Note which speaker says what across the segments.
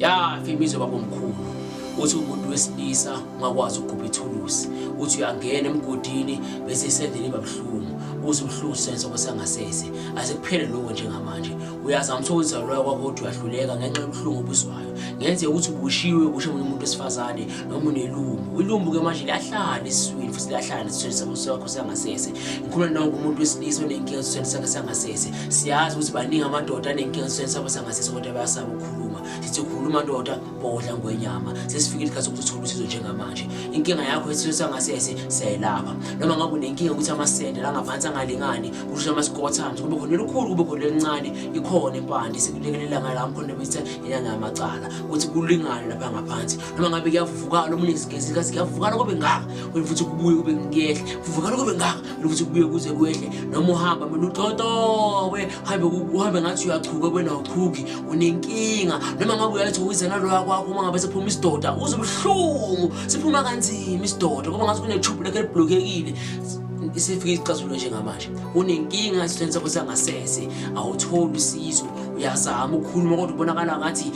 Speaker 1: Yafa imizwa babomkhulu. Uthi umuntu wesilisa ungakwazi ukugubha ithulusi. Uthi uyangena emgodini bese isendeni iba buhlungu. Uze ubuhlungu sense kwasangasese. Asekuphele lokho njengamanje. Uyazama ukuthokozisa loyo kwakho kodwa uyahluleka ngenxa yobuhlungu obuzwayo. Ngenzeka ukuthi ubushiwe kusho omunye umuntu wesifazane noma unelumbu. Ilumbu ke manje liyahlala esiswini futhi liyahlala nesithweni sakho sangasese. Ngikhuluma nonke umuntu wesilisa onenkinga esithweni sakhe sangasese. Siyazi ukuthi baningi amadoda anenkinga esithweni sabo sangasese kodwa bayasaba ukukhuluma. Sithi khuluma ndoda, bhodla ngwenyama. Sesifikile isikhathi sokuthi uthole usizo njengamanje. Inkinga yakho esithweni sangasese siyayilapha. Noma ngabe unenkinga ukuthi amasende la ngaphansi angalingani, kusho ama-scottums, kube khona elikhulu kube khona elincane, ikhona impande sikulekelela ngala mkhondo bese inyanga yamacala ukuthi kulingane lapha ngaphansi. Noma ngabe kuyavuvukala omunye isikhathi kuyavuvukala kube ngaka, kwenye futhi kubuye kube kuyehle, kuvuvukala kube ngaka, kwenye futhi kubuye kuze kwehle. Noma uhamba kumele utotobe, uhambe uhambe ngathi uyachuka wena awuchuki, unenkinga. Noma ngabe uyayithokozisa naloya kwakho, uma ngabe sephuma isidoda uzwe ubuhlungu, siphuma kanzima isidoda ngoba ngathi kunethubhu lakhe eliblokekile. Isifike isixazululo njengamanje. Unenkinga esithweni sakho sangasese, awutholi usizo, uyazama ukukhuluma kodwa ubonakala ngathi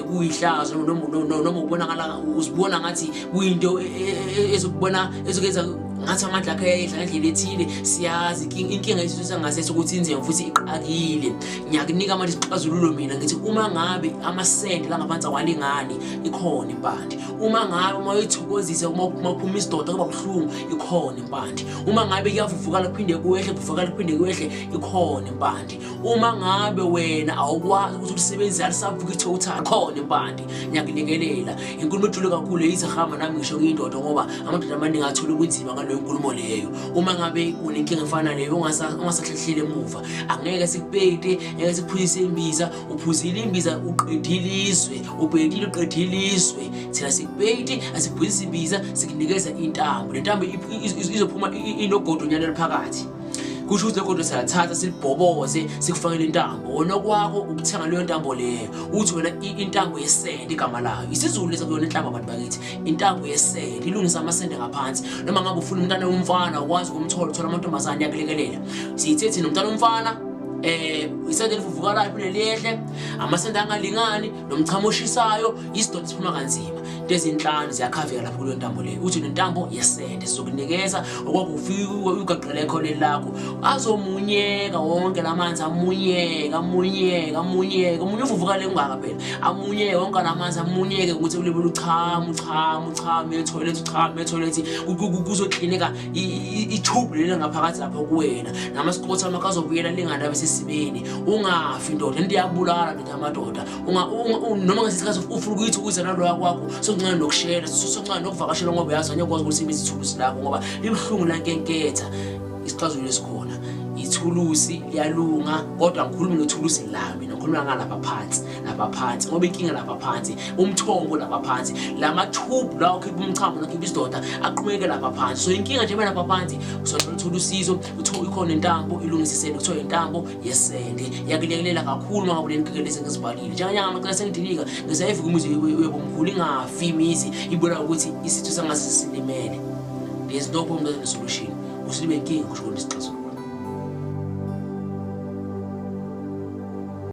Speaker 1: kuyihlazo noma ubonakala uzibona ngathi kuyinto ezokubona ezokwenza ngathi amandla akhe ayedla ngendlela ethile. Siyazi inkinga yesitho sangasese ukuthi inzima futhi iqakile. Ngiyakunika manje isixazululo mina ngithi uma ngabe amasende la ngaphansi awalingani, ikhona impande. Uma ngabe uma uyithokozisa uma uphuma isidoda kuba buhlungu, ikhona impande. Uma ngabe kuyavuvukala kuphinde kwehle, kuvuvukala kuphinde kwehle, ikhona impande. Uma ngabe wena awukwazi ukuthi ulisebenzise alisavuka i-total, ikhona impande. Ngiyakulekelela. Inkulumo ejule kakhulu izihamba nami ngisho ngiyindoda ngoba amadoda amaningi athola ubunzima ngaleyo nkulumo leyo. Uma ngabe unenkinga efana leyo ungasahlahleli emuva, angeke sikupete, ngeke sikuphuzise imbiza. Uphuzile imbiza uqedile izwe, ubhekile uqedile izwe. Thina sikupete, asikuphuzisi imbiza, sikunikeza intambo. Le ntambo izophuma inogodo nyana eliphakathi. Kusho ukuthi legodo siyalithatha silibhoboze sikufakele intambo. Wena okwakho ukuthenga leyo ntambo leyo. Uthi wena intambo yesende igama layo. IsiZulu lesa kuyona intambo abantu bakithi. Intambo yesende ilungisa amasende ngaphansi. Noma ngabe ufuna umntana womfana ukwazi ukumthola, uthola amantombazane yakulekelela. Siyithe thina umntana womfana isende elivuvukalayo phinde liyehle, amasende angalingani, nomchamo oshisayo, isidoda siphuma kanzima. Into ezinhlanu ziyakhaveka lapho kuleyo ntambo leyo. Uthi nentambo yesende sizokunikeza okwakufika ugaqele ekhoneni lakho. Azomunyeka wonke lamanzi, amunyeka, amunyeka, amunyeka. Omunye uvuvukale ungaka phela. Amunyeke wonke lamanzi, amunyeke ukuthi ulibele uchama, uchama, uchama etoilet, uchama etoilet. Kuzoklineka itube leli ngaphakathi lapho kuwena. Namasikotha amakho azobuyela lingana abe sesimeni. Ungafi ndoda, into iyabulala ndoda amadoda. Noma ngesikhathi ufuna ukuyithukuza naloya kwakho, sokuncane nokushela, sokuncane nokuvakashela ngoba uyazi angeke ukwazi ukulisebenzisa ithulusi lakho ngoba libuhlungu lankenketha. Isixazululo esikhona, ithulusi liyalunga, kodwa angikhulumi ngethulusi lami, ngikhuluma ngalapha phansi, lapha phansi, ngoba inkinga lapha phansi, umthombo lapha phansi, lama tube lawo akhipha umchamo nakhipha isidoda aqhubeke lapha phansi. So inkinga nje lapha phansi, usola uthola usizo, uthola ikhona intambo ilungisisele, kuthiwa intambo yesende, iyakulekelela kakhulu uma ngabe unenkinga lezi engizibhalile. Njenganyanga amacala sengidilika, ngisayivuka imizi yobomkhulu ingafi imizi, ibona ukuthi isitho sangasese silimele. There's no problem, there's no solution. Usulibe inkinga kusho kona isixazululo.